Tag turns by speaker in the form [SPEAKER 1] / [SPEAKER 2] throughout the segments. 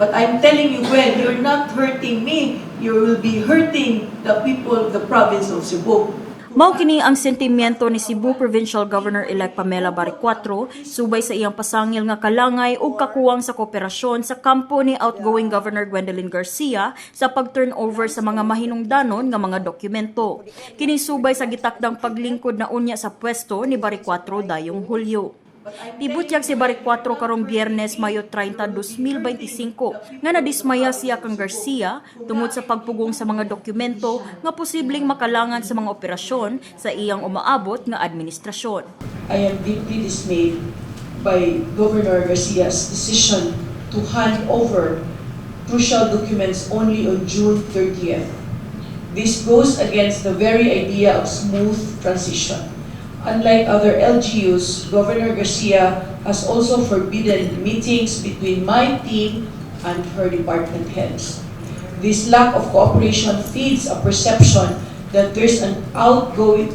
[SPEAKER 1] But I'm telling you, Gwen, you're not hurting me. You will be hurting the people of the province of Cebu.
[SPEAKER 2] Mao kini ang sentimiento ni Cebu Provincial Governor-elect Pamela Baricuatro subay sa iyang pasangil nga kalangay ug kakuwang sa kooperasyon sa kampo ni outgoing Governor Gwendolyn Garcia sa pag-turnover sa mga mahinungdanon nga mga dokumento. Kini subay sa gitakdang paglingkod na unya sa pwesto ni Baricuatro dayong Hulyo. Gibutyag si Baricuatro karong Biyernes, Mayo 30, 2025 nga nadismaya siya kang Garcia tungod sa pagpugong sa mga dokumento nga posibleng makalangan sa mga operasyon sa iyang umaabot nga administrasyon.
[SPEAKER 1] I am deeply dismayed by Governor Garcia's decision to hand over crucial documents only on June 30th. This goes against the very idea of smooth transition. Unlike other LGUs, Governor Garcia has also forbidden meetings between my team and her department heads. This lack of cooperation feeds a perception that there is an ongoing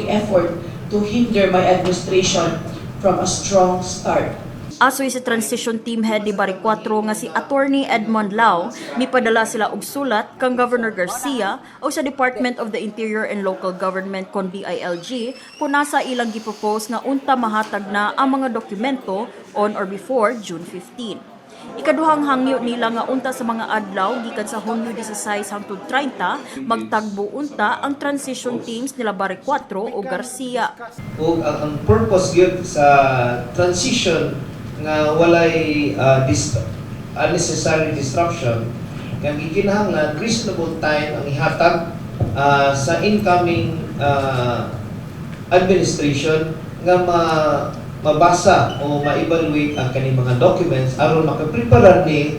[SPEAKER 1] effort to hinder my administration from a strong start.
[SPEAKER 2] Asoy sa transition team head ni Baricuatro nga si Attorney Edmond Lau, mipadala sila og sulat kang Governor Garcia o sa Department of the Interior and Local Government kon DILG punasa ilang gipropose nga unta mahatag na ang mga dokumento on or before June 15. Ikaduhang hangyo nila nga unta sa mga adlaw gikan sa Hunyo 16 hangtod 30 magtagbo unta ang transition teams nila Baricuatro o Garcia.
[SPEAKER 3] Ug ang purpose gyud sa transition nga walay unnecessary disruption, nga gikinahanglan reasonable time ang ihatag sa incoming administration nga mabasa o ma-evaluate ang kaning mga documents aron makapreparar ni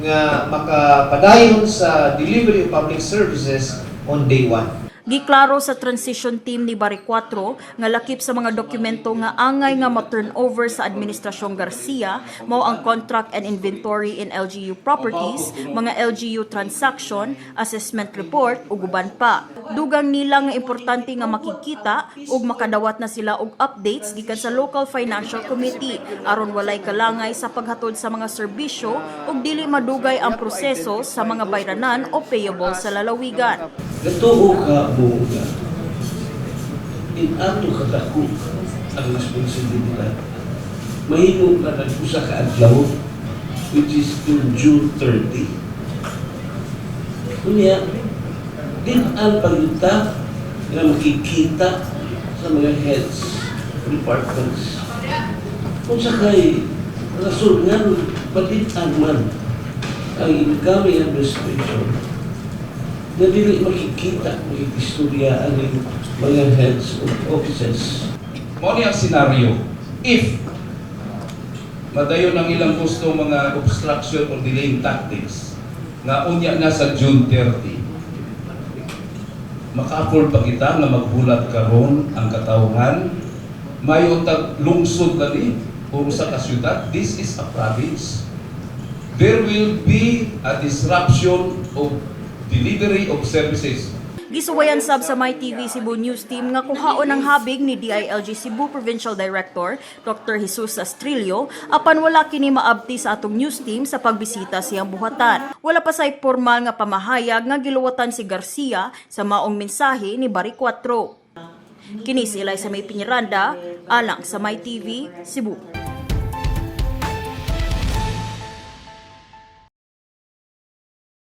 [SPEAKER 3] nga makapadayon sa delivery of public services on day one.
[SPEAKER 2] Giklaro sa transition team ni Baricuatro nga lakip sa mga dokumento nga angay nga ma-turnover sa Administrasyong Garcia mao ang contract and inventory in LGU properties, mga LGU transaction, assessment report ug uban pa. Dugang nila nga importante nga makikita ug makadawat na sila og updates gikan sa local financial committee aron walay kalangay sa paghatod sa mga serbisyo ug dili madugay ang proseso sa mga bayranan o payable sa lalawigan.
[SPEAKER 4] Gatuo ka mo nga in-ato kadako ang responsibilidad. Mahimo ka nag usa ka adlaw, which is in June 30. Unya, din ang pagyuta nga makikita sa mga heads departments. Kung sa kay rason nga padin-an man ang incoming administration na dili makikita, makikistorya ang mga heads of offices.
[SPEAKER 5] Mao ni ang senaryo. If madayon ang ilang gusto mga obstruction or delaying tactics, nga unya na sa June 30, maka-afford pa kita nga maghulat karon ang katawhan? Mayo tag lungsod na ni o usa ka syudad. This is a province. There will be a disruption of delivery of services.
[SPEAKER 2] Gisuwayan sab sa MyTV Cebu News Team nga kuhaon ang habig ni DILG Cebu Provincial Director Dr. Jesus Astrillo, apan wala kini maabti sa atong news team sa pagbisita siyang buhatan. Wala pa say formal nga pamahayag nga giluwatan si Garcia sa maong mensahe ni Baricuatro. Kini si Eliza May Piñaranda, alang sa MyTV Cebu.